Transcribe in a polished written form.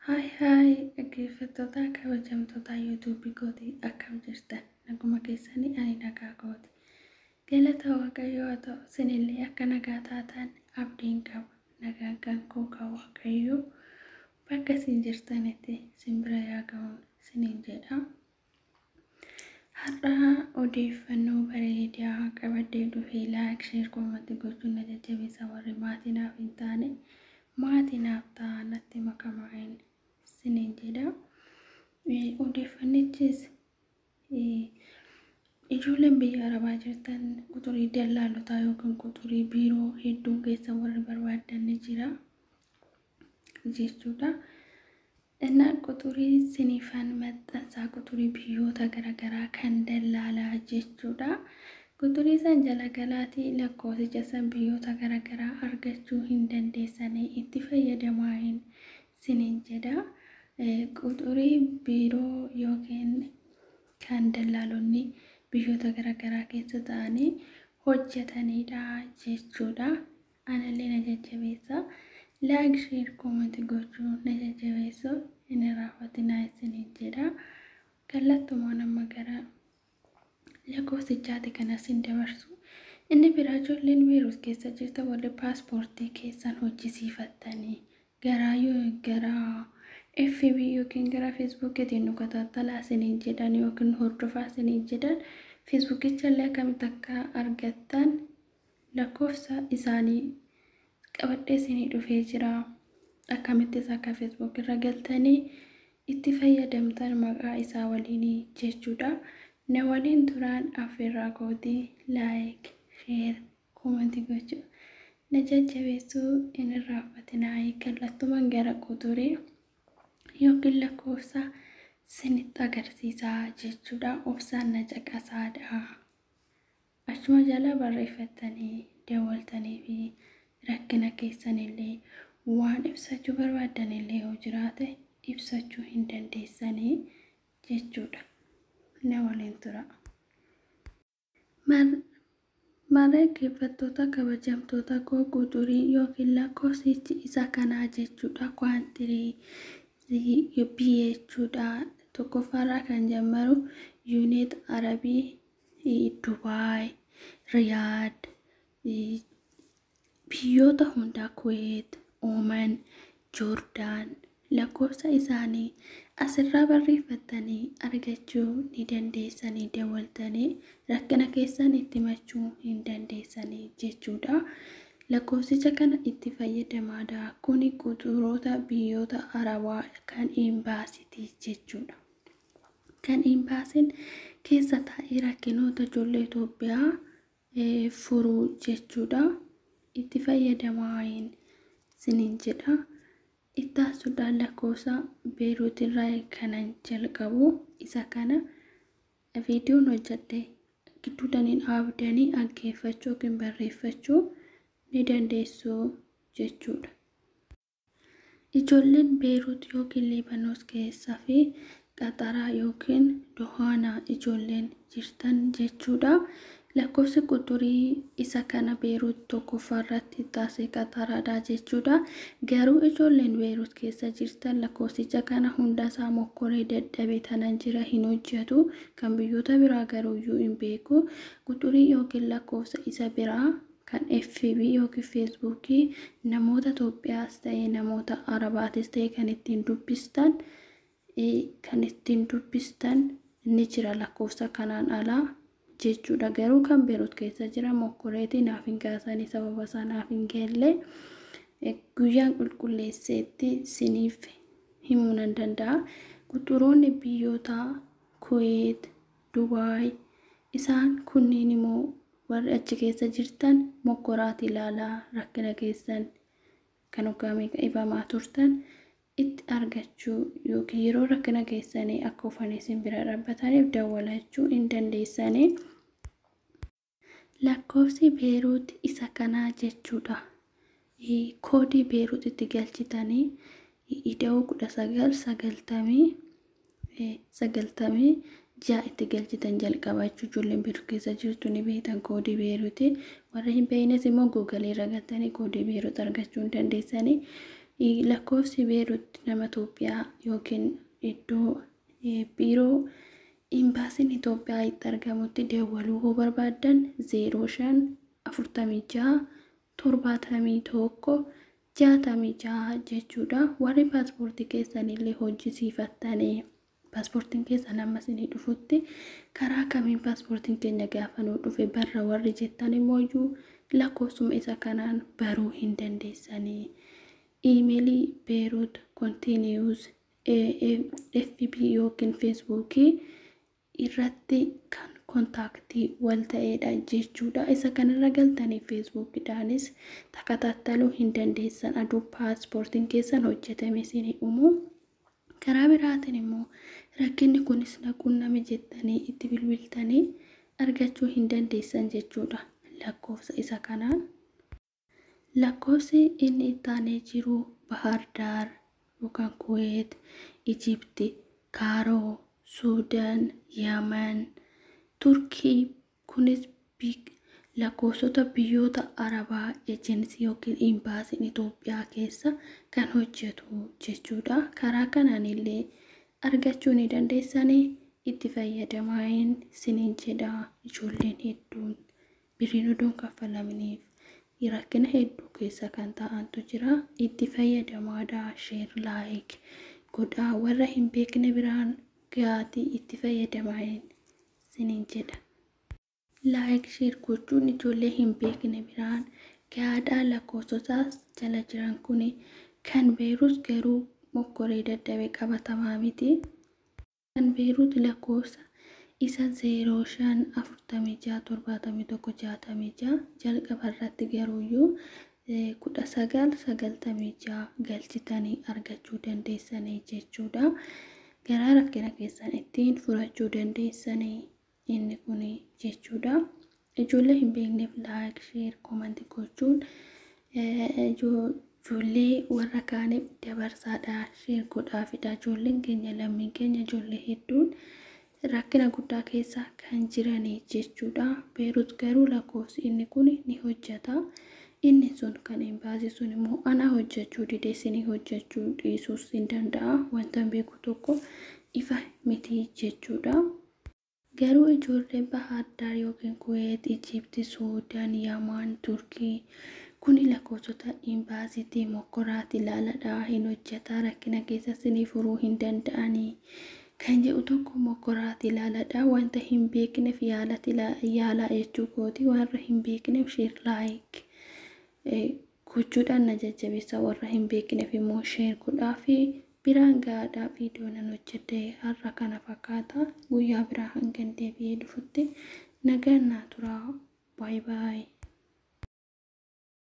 Haay haay, dhaggeeffattoota kabajamtoota yuutuubii kootii, akkam jirtan? Naguma keessanii? Ani nagaa kooti. Galata Waaqayyoo haa ta'u, isinillee akka nagaa taatan abdiin qaba. Nagaan kan koo kan Waaqayyoo bakka isin jirtanitti isin bira yaa ga'uun isiniin jedha. Har'a odeeffannoo bareedaa qabadhee dhufee, like, share, comment gochuun na jajjabeessa. Warri maatii naaf hin taane maatii naaf ta'aa, natti makamaa isiniin jedha. Odeeffannichis ijoolleen biyya Arabaa jirtan quxurii dallaalotaa yookiin quxurii biiroo hedduun keessa warri barbaadan ni jira jechuudha. Innaan quxurii siniifan maxxansaa, quxurii biyyoota garaagaraa kan dallaalaa jechuudha. Quxurii san jala galaatii lakkoofsicha san biyyoota garaagaraa argachuu hin dandeessanii, itti fayyadamaa siniin jedha. Quxurii biiroo yookiin kan dallaalonni biyyoota garaagaraa keessa ta'anii hojjetanidha jechuudha. Anallee na jajjabeessa. Like, share, comment gochuu na jajjabeessu hin irraanfatinaa isiniin jedha. Kallattumaan amma gara lakkoofsichaati kan asin dabarsu. Inni biraa, ijoolleen Beeruut keessa jirtan, warri paaspoortii keessan hojjisiifattanii gara FB yookiin gara Feesbuukiitiin nu katattalaa isiniin jedhan yookiin hordofaa isiniin jedhan, Feesbuukicha illee akkamitti akka argattan lakkoofsa isaanii qabadhee isinii dhufee jira. Akkamittis akka Feesbuuk irra galtanii itti fayyadamtan maqaa isaa waliinii jechuudha. Na waliin turaan affeerraa kootii, like, share, comment gochuu na jajjabeessuu hin irraanfatinaa. Kallattumaan gara quxurii yookiin lakkoofsa sinitti agarsiisaa jechuudha. Obsaan na caqasaadha. Achuma jala barreeffattanii dawwaltanii fi rakkina keessanillee waan ibsachuu barbaaddanillee yoo jiraate ibsachuu hin dandeessanii jechuudha. Na waliin tura. Mara dhaggeeffattoota kabajamtoota koo, quxurii yookiin lakkoofsichi isa kanaa jechuudha. Country B jechuudha. Tokkoffaarraa kan jammaru United Arabii, Dubaay, Riyaad, biyyoota hundaa, Kuweet, Ooman, Joordaan, lakkoofsa isaanii asirraa barreeffattanii argachuu ni dandeessanii, dawwaltanii rakkina keessan itti himachuu hin dandeessanii jechuudha. Lakkoofsicha kana itti fayyadamaadha. Kuni quxuroota biyyoota Arabaa kan imbaasiiti jechuudha. Kan imbaasiin keessa taa'ee rakkinoota ijoollee Itoophiyaa furuu jechuudha. Itti fayyadamaa isiniin jedha. Itti aansuudhaan lakkoofsa Beeruut irraa kanan jalqabu isa kana, viidiyoon hojjedhe gidduudhaniin dhaabdanii dhaggeeffachuu yookiin barreeffachuu ni dandeessu jechuudha. Ijoolleen Beeruut yookiin Liibanoos keessaa fi Qaxaraa yookiin Dohaanaa ijoolleen jirtan jechuudha. Lakkoofsi quxurii isa kana, Beeruut tokkoffaa irratti taasise Qaxaraadha jechuudha. Garuu ijoolleen Beeruut keessa jirtan lakkoofsicha kana hundasaa mokkoree dadhabee tanan jira, hin hojjetu. Kan biyyoota biraa garuuyyuu hin beeku. Quxurii yookiin lakkoofsa isa biraa kan FB yookiin Feesbuukii namoota Itoophiyaas ta'e namoota Arabaatis ta'e kan ittiin dubbistan ni jira lakkoofsa kanaan alaa jechuudha. Garuu kan Beeruut keessa jira mokkoreetii naaf hin kaasanii, sababa isaa naaf hin galle, guyyaan qulqulleesseetti siniif himuu nan danda'a. Quxuroonni biyyoota Kuweet, Dubaay isaan kunniin immoo warri achi keessa jirtan mokkoraati ilaalaa, rakkina keessan kan waggaa meeqa ibamaa turtan itti argachuu yookiin yeroo rakkina keessanii akka ufanii isin bira dhaabbataniif dawwalachuu hin dandeessanii. Lakkoofsi Beeruut isa kanaa jechuudha. Koodii Beeruut itti galchitanii ida'uu 19 90 96 itti galchitan jalqaba jechuudha. Ijoolleen Beeruut keessa jirtu ni beektan koodii Beeruuti. Warri hin beeknes immoo Google irra galtanii koodii Beeruut argachuu hin dandeessanii. Lakkoofsi Beeruut nama Itoophiyaa yookiin iddoo biiroo imbaasiin Itoophiyaa itti argamutti dawwaluu hoo barbaaddan 05 46 71 66 jechuudha. Warri paaspoortii keessanillee hojjisiifattanii paaspoortiin keessan amma isinii dhufutti karaa kamiin paaspoortiin keenya gaafa nuu dhufe barra warri jettan immoo lakkoofsuma isa kanaan baruu hin dandeessanii. Iimeelii Beeruut kontiiniyuus FB yookiin Feesbuukii irratti kan kontaaktii wal ta'edha jechuudha. Isa kanarra galtanii Feesbuukidhaanis takattattaluu hin dandeessan aduu paaspoortiin keessan hojjetame isinii dhumu. Karaa biraatiin immoo rakkinni kunis na qunname jettanii itti bilbiltanii argachuu hin dandeessan jechuudha lakkoofsa isa kanaan. Lakkoofsi inni itti aanee jiru Bahar Daar yookaan Kuweet, Ijipti, Kaaroo, Suudaan, Yaman, Turkii kunis lakkoofsota biyyoota Arabaa ejensii yookiin imbaasiin Itoophiyaa keessa kan hojjetu jechuudha. Karaa kanaan illee argachuu ni dandeessanii itti fayyadamaa siniin jedha. Ijoolleen hedduun birriin odoon kaffalaminiif rakkina hedduu keessa kan ta'antu jira. Itti fayyadamaadha. Sheer laayik godhaa warra hin beekne biraan gaatii itti fayyadamaa siniin jedha. Laayik sheer gochuun ijoollee hin beekne biraan gaadhaa. Lakkoofsotaas jala jiran kun kan Beeruut garuu mokkoree dadhabe qabatamaa miti. Kan Beeruut lakkoofsa isa 05 46 71 66 jalqaba irratti garuuyyuu 19 96 galchitanii argachuu dandeessanii jechuudha. Garaa rakkina keessan ittiin furachuu dandeessanii inni kun jechuudha. Ijoollee hin beekneef laayik sheer koomantii gochuun ijoollee warra kaaniif dabarsaadha. Sheer godhaafidha. Ijoolleen keenya lammiin keenya ijoollee hedduun rakkina guddaa keessa kan jiranii jechuudha. Beeruut garuu lakkoofsi inni kun ni hojjeta. Inni sun kan imbaasii sun immoo ana hojjechuu didee isinii hojjechuu dhiisuus hin danda'a. Wanta beeku tokko ifa miti jechuudha. Garuu ijoolleen Bahar Daar yookiin Kuweet, Ijipti, Suudaan, Yaman, Turkii kuni lakkoofsota imbaasiitii mokkoraati ilaaladha. Hin hojjeta rakkina keessa isinii furuu hin danda'anii kan jedhu tokko mokkoraati ilaaladha. Wanta hin beekneef yaalaa jechuu kooti. Warra hin beekneef sheer laayik gochuudhaan na jajjabeessa. Warra hin beekneef immoo sheer godhaa fi biraan gaadhaa. Viidiyoo nan hojjedhe har'a kana fakkaata. Guyyaa biraa hanga deebi'ee dhufutti nagaan naa turaa. Baay baay.